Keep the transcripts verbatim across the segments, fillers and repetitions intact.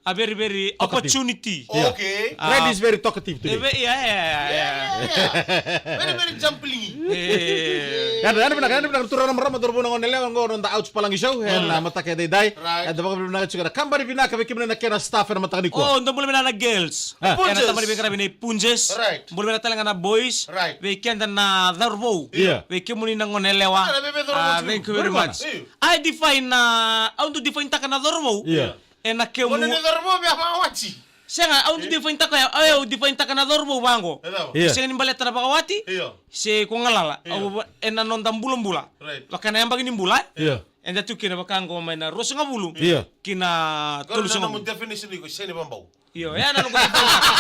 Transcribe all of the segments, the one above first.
A very, very talkative. Opportunity. Yeah. Okay. Ah. Red is very talkative today. Eh, ve-, yeah, yeah, yeah, yeah. Yeah, yeah, yeah. Very, very jumping. Eh. Yadra, yadra vinaka, yadra vinaka, turaga na marama, cauravou, na goneyalewa, qo na noda Ouch Palagi Show ena mataka edaidai. Right. Eda vakavinavinaka tiko na kabani vinaka vei kemuni na kena staff ena mataka nikua. Oh, dou bula vinaka na girls. Ah. Ena Punjas. Tabana vei qaravi nei Punjas. Right. Bula vinaka tale ga na boys. Right. Vei keda na cauravou. Yeah. Vei kemuni na goneyalewa. Ah, na vei, vei cauravou tiko. Ah, thank you very much. Io. I define na, au dau define taka na cauravou. Yeah. Ena kemu. Kona ni cauravou via vakawati. Sega, au dau define taka ya, au, au define taka na cauravou vaqo. E cava? Yeah. Sega ni baleta na vakawati. Io. Se ko galala. Io. Au va-, ena noda bulabula. Right. Vaka na yabaki ni bula, eh? Yeah. Eda tu kina vaka qo mai na ruasagavulu. Yeah. Ki na tolusagavulu. Qo na nomu definition iko, sega ni vabau. Io, ya na noqu define taka.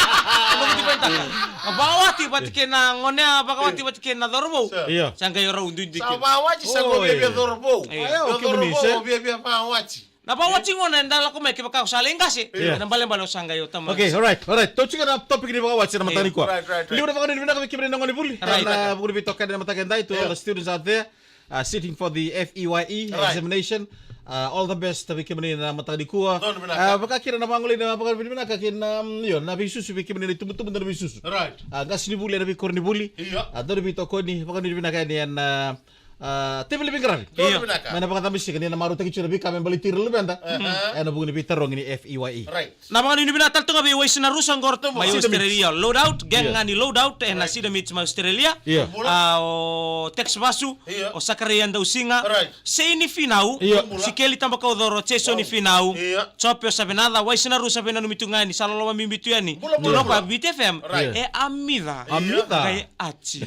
Noqu define taka. Vakawati vata kei na goneyalewa, vakawati vata kei na cauravou. Sure. Io. Sa qai rau duidui kina. Sa vakawati, sa qai via via cauravou. Io. Io, cauravou, via via vakawati. Na vakawati gona eda lako mai kevaka o sa lai qase. Yeah. Ena balebale o sa qai o tamata. Okay, all right, all right. Tou tiko na topic ni vakawati ena mataka nikua. Right, right, right. Liu na vakanuinui vinaka vei kemuni na gonevuli. Right. Ena vuku ni veitokani ena mataka edai, to all the students out there, uh, sitting for the F E Y E examination. Uh, all the best vei kemuni na mataka nikua. Donu vinaka. Uh, vaka kina na vagolei na vakanuinui vinaka kina, um, io, na veisusu vei kemuni na itubutubu na veisusu. Right. Uh, qasenivuli ena veikoronivuli. Io. Uh, donu veitokoni, vakanuinui vinaka yani ena Ah, teveli veiqaravi. Io. Donu vinaka. Mai na vakacabasika ni na marautaki tiko na veika me baleti ira na luveda. Aha. Ena vuku ni veitarogi ni F E Y E. Right. Na vakanuinui vinaka tale tu ga vei Waisina Rusa qo mai Australia. Load Out, gang ga ni Load Out, ena Cedar Meats mai Australia. Io. Ah, o Tex Vasu, o Sakaraia Dausiga, Seini Finau, Sikeli Tabakaucoro, Jason Finau, Jope o Savenaca, Waisina Rusa, veinanumi tu ga ni sa loloma bibi tu yani. Bula, bula, bula. Tuloka Viti F M, e Amica. Amica. Qai Ati.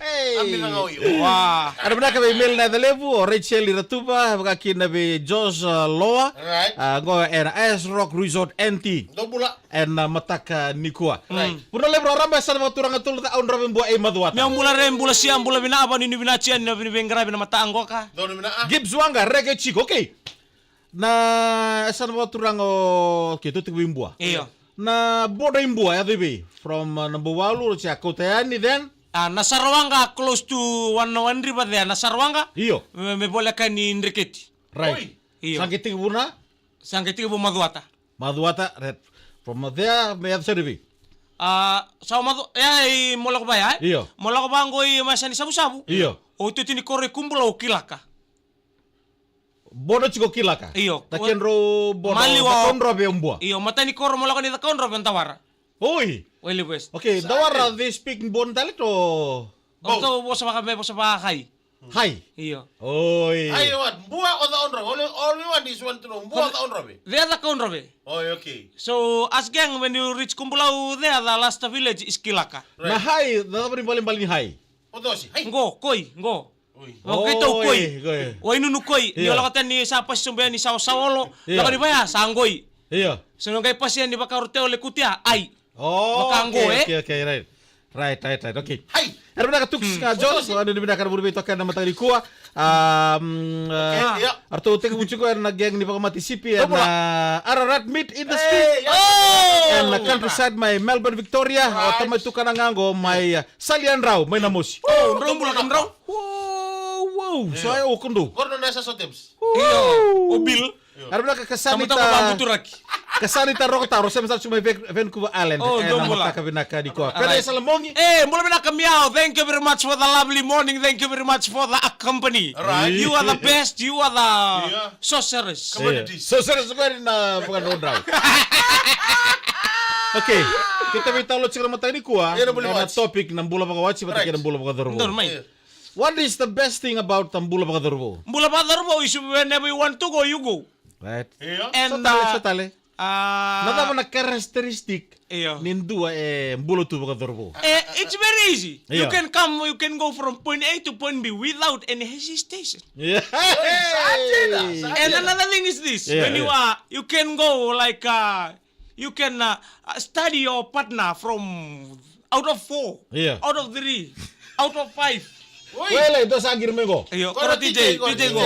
Hey. Amica ga o iko. Wa. Era vinaka vei Mel Nacalevu, o Rachel Iratuva, vaka kina vei Josh, uh, Loa. Right. Ah, qo ena Ice Rock Resort N T. Dou bula. Ena mataka nikua. Right. Vuna levu raraba, e sa na vakaturaga tolu na cakaudrove bua e Macuata. Meu bula re, bula sia, bula vinaka, vakanuinui vinaka tiko yani na veiqaravi na mataka qoka. Dou vinaka. Gibbs Waqa, Reke Chico, okay. Na, e sa na vakaturaga o, okay, tou tiko vei bua. Io. Na boda i bua, e yaco i vei? From, uh, na Bualu, oti a kauta yani, then? Ah, na Sarawaqa, close to one, One River there, na Sarawaqa. Io. Me, me voleka ni Dreketi. Right. Oi. Io. Sa qai tekivu na? Sa qai tekivu Macuata. Macuata, right. From there, me yaco sara i vei? Ah, sa o Macu-, e, i Molakovaya, e? Io. Molakovaya qo i mai sa ni Savusavu. Io. O itutu ni koro i Kubula o Kilaka. Boda tiko Kilaka. Io. Na kedrau boda Maliwa o Cakaudrove o bua. Io, matanikoro mo lako ni Cakaudrove o Dawara. Oi. Wele West. Okay, Dawara, they speak Bon dialect o? O tou vosa vaka me vosa vaka Hai. Hai. Io. Oi. Hai what? Bua o Cakaudrove. All, all we want is want to know. Bua o Cakaudrove. They are Cakaudrove. Oh, okay. So, as gang, when you reach Kubulau there, the last village is Kilaka. Right. Na Hai, the cava ni balebale ni Hai? O Tosi. Hai. Qo, koi, qo. Oi. Qo keitou koi. Oi, koi. Wainunu koi. Ni o lako tani sa pasi sobu yani sa o Saolo. Io. Lako ni vaya sa qoi. Io. So na qai pasi yani vaka Roteo Lekutia, ai. Oh, vaka qo, okay, okay, right. Right, right, right, okay. Hai. Era vinaka Tuks ka John, so anu ni vinaka na vuri vei toka na mataka nikua. Um, uh, okay, io. Ratou tekivu tiko ena gang ni vakamate sipi ena Ararat meet in the street. Hey, io. And, uh, countryside mai Melbourne, Victoria. Right. O tamai tukana ga qo mai, uh, Sali Yadrau, mai Namosi. Oh, drau bula ka drau. Wow, wow. So, io. Ai, o kodo. Kodo na sa so temps. Io, o Bill. Io. Era vinaka ka Sanita. Tamatama vabuturaki. Ka Sanita Rokotaro, sema sa tiko mai Vac-, Vancouver Island. Oh, ena mataka vinaka nikua. Alright. Pele Salamogi. Eh, bula vinaka Miao. Thank you very much for the lovely morning. Thank you very much for the company. Right. You are the best. You are the sorceress. Commodities. Sorceress ko ni na vakadraudrau. Okay. Keitou veitalanoa tiko na mataka nikua. Ena topic na bula vakawati vata kei na bula vakacauravou. Right. What is the best thing about the bula vakacauravou? Bula vakacauravou is whenever you want to go, you go. Right. Io. And, so tale, uh, so tale. Uh, na cava na characteristic ni dua e bula tu vakacauravou? Eh, it's very easy. Io. You can come, you can go from point A to point B without any hesitation. Yeah. Hey. And another thing is this. Yeah, when you are, you can go like, uh, you can, uh, uh, study your partner from out of four, yeah, out of three, out of five. Oi. Wele, dou sa qiri mai qo. Io, koro D J, D J qo.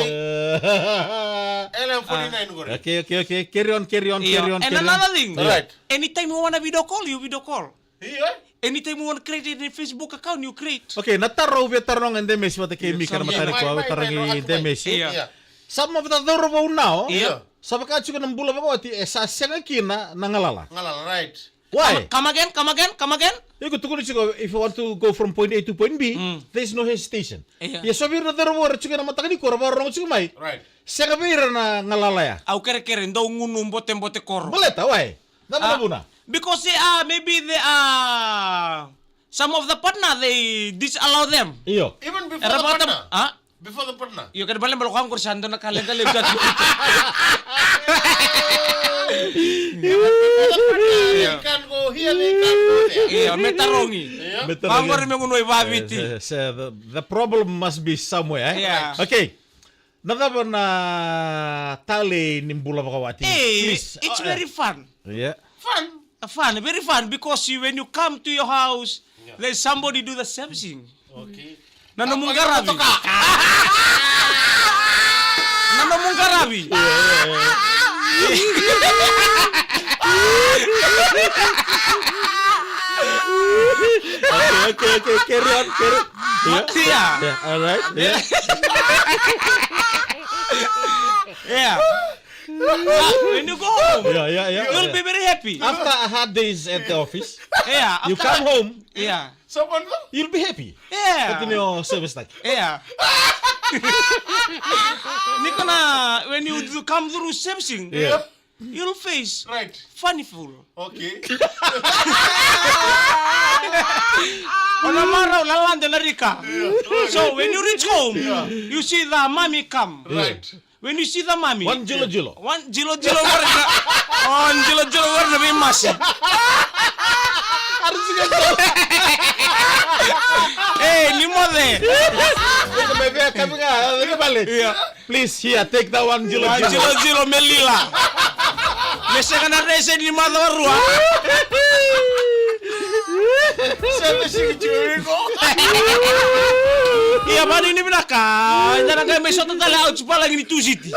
L M forty-nine qori. Okay, okay, okay. Carry on, carry on, carry on, carry on. And another thing, right, anytime you wanna video call, you video call. Io. Anytime you wanna create a Facebook account, you create. Okay, na taro au via taroga Demesi vata kei Mika na mataka nikua, au tarogi Demesi. Io. Some of the cauravou now. Io. Sa vaka tiko na bula vakawati, e sa sega kina na galala. Galala, right. Why? Come, come again, come again, come again. Iko tukuna tiko, if you want to go from point A to point B, mm, there's no hesitation. Yeah. Ia so vei ira na cauravou era tiko ena mataka nikua, ra vakarorogo tiko mai. Right. Sega vei ira na galala ya. Au kerekere, dau gunu botebote koro. Baleta, why? Na, ah, vuna? Because, uh, maybe they are, some of the partner, they disallow them. Io. Even before the partner. Era vata, ah? Before the partner. Io, kena ibalebale o koya qori sa dua na ka leqa levu. Even before the partner, they can go here, they can go there. Io, me tarogi. Io. Me tarogi. Koya qori me gunu i vaviti. Eh, se, se, the, the problem must be somewhere, eh? Yeah. Okay. Na cava na talei ni bula vakawati? Hey, please. It's, uh, very fun. Yeah. Fun. Uh, fun, very fun because you, when you come to your house, yeah, there's somebody do the servicing. Okay. Na nomu qaravi. Na nomu qaravi. Okay, okay, okay. Carry on, carry on. Yeah. Yeah. Yeah, all right. Yeah. Yeah. Ah, when you go home, yeah, yeah, yeah, you'll be very happy. After a hard days at the office, yeah, you come home, yeah, someone, you'll be happy. Yeah. Continue your service like. Yeah. Ni ko na, when you do come through servicing, yeah, you'll face, right, funny fool. Okay. O na marau, lalade na rika. Yeah. So when you reach home, yeah, you see the mommy come. Right. When you see the mommy. One jilo jilo. One jilo jilo qori na. One jilo jilo qori na veimasi. Hey, ni moce. Iko mai vea kami ga, ni vale. Yeah. Please, here, take that one jilo jilo. One jilo jilo me lila. Me sega na rese ni macawa rua. Sega sigi jiko. Ia, vani ni vinaka. Ina na qai mai sota tale au tupalagi ni Tusiti.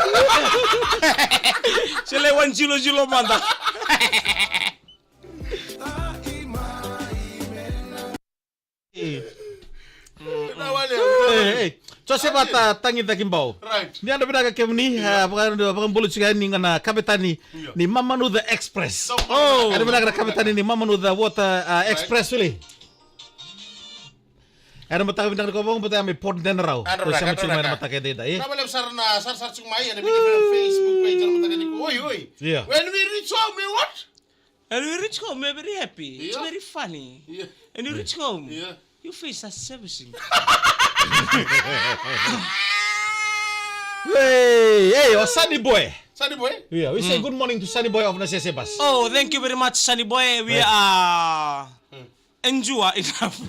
Se lai one jilo jilo mada. Hey, hey. Joseph Ata Tagicaki Bau. Right. Ni yadra vinaka kemuni, eh, vaka-, vakabula tiko yani ga na kavetani ni Mamanu the Express. Oh. Yadra vinaka na kavetani ni Mamanu the Water, uh, Express, really. Ena mataka vinaka nikua, vakabauta ya mai Port Denarau. Yadra vinaka, yadra vinaka. Ena mataka edaidai, eh. Vinaka vakalevu sara na sarasara tiko mai ena vidio ena Facebook page ena mataka nikua. Oi, oi. Yeah. When we reach home, we what? And we reach home, we're very happy. It's, yeah, very funny. Yeah. And you reach home, yeah, you face us servicing. Hey, hey, o Sunny Boy. Sunny Boy? Yeah, we say good morning to Sunny Boy of Nasese Bus. Oh, thank you very much, Sunny Boy. We are endure enough.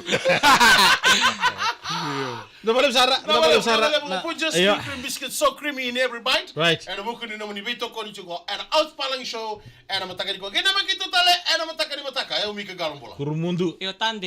Vinaka vakalevu sara, vinaka vakalevu sara. Vinaka vakalevu. Na, put just, yeah, cream biscuit, so creamy in every bite. Right. Ena vuku ni nomuni veitokoni tiko ena Outspalagi Show ena mataka nikua. Kei na mai keitou tale ena mataka ni mataka. E o Mika Qalobula. Kurumudu. Io, tade.